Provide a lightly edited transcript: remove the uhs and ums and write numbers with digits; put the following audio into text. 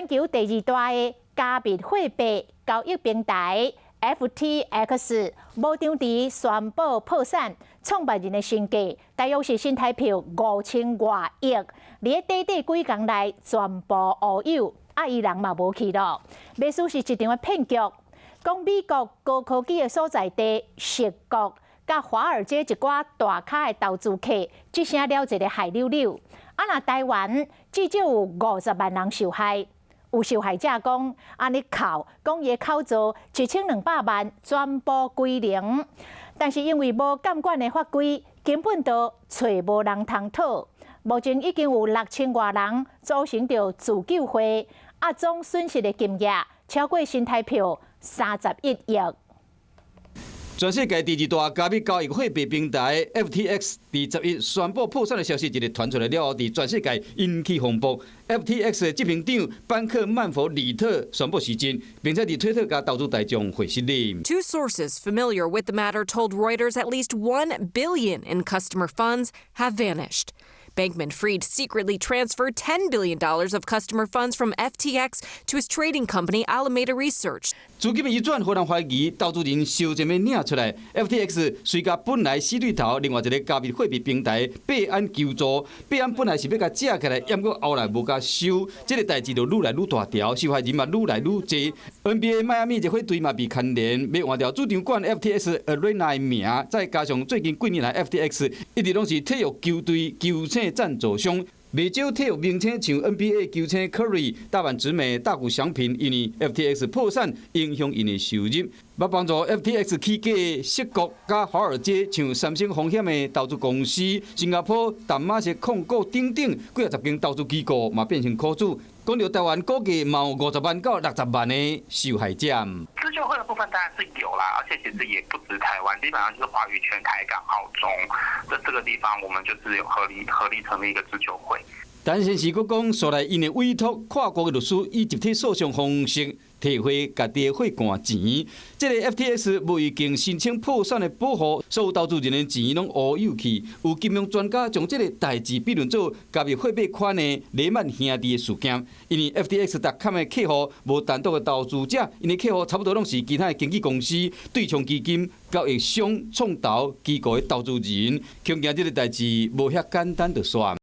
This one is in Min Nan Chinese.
球第二大的加密貨幣交易平台 FTX 無張佇宣布破產，創辦人的身價大約是新台幣5000外億，佇咧短短幾工內全部烏有，啊，伊人嘛無去咯。袂輸是一場的騙局，講美國高科技的所在地矽谷，佮華爾街一寡大咖的投資客，這聲了一个害溜溜。啊，若台灣至少有50萬人受害，有受害者講，按呢哭，講伊的口座1200萬全部歸零，但是因為無監管的法規，根本就揣無人通討。目前已經有6000外人組成著自救會，啊，總損失的金額超過新台幣31億。全世界第二大加密交易貨幣平台 FTX 佇11宣布破產的消息，一日傳出來了後，佇全世界引起風暴。FTX 的執行長班克曼弗里特宣布辭職，並且佇推特共投資大眾回失禮。 Two sources familiar with the matter told Reuters at least 1 billion in customer funds have vanished. Bankman Fried secretly transferred $10 billion of customer funds from FTX to his trading company Alameda Research. 資金的移轉，予人懷疑投資人收錢欲領出來。FTX 隨共本來死對頭，另外一个加密貨幣平台幣安求助，幣安本來是欲共借起來，毋過後來無共收，這个代誌就愈來愈大條，受害人嘛愈來愈濟。NBA 邁阿密熱火隊嘛被牽連，欲換掉主場館 FTX Arena 的名，再加上最近幾年來 FTX 一直攏是體育球隊球星贊助商。袂少體育明星像 NBA 球星 Curry、大阪直美、大谷翔平，因為 FTX 破產影響𪜶的收入，欲幫助 FTX 起家矽谷佮華爾街像三星風險的投資公司、新加坡淡馬錫控股等等幾仔十間投資機構嘛變成苦主。講著台灣估計嘛有50萬到60萬的受害者。自救會的部分當然是有啦，而且其實也不止台灣，基本上就是華語圈、台港澳中的這個地方，我們就是有合力成立一個自救會。陳先生閣講，後來𪜶委託跨國的律師以集體訴訟方式提回家己的貨櫃錢。這个 FTX 未經申請破產的保護，所有投資人的錢攏烏有去。有金融專家將這个代誌比論做加密貨幣圈的雷曼兄弟的事件，因為 FTX.com 的客戶無單獨的投資者，𪜶的客戶差不多攏是其他的經紀公司、對沖基金、交易商、創投機構的投資人，恐驚這个代誌無遐簡單就煞。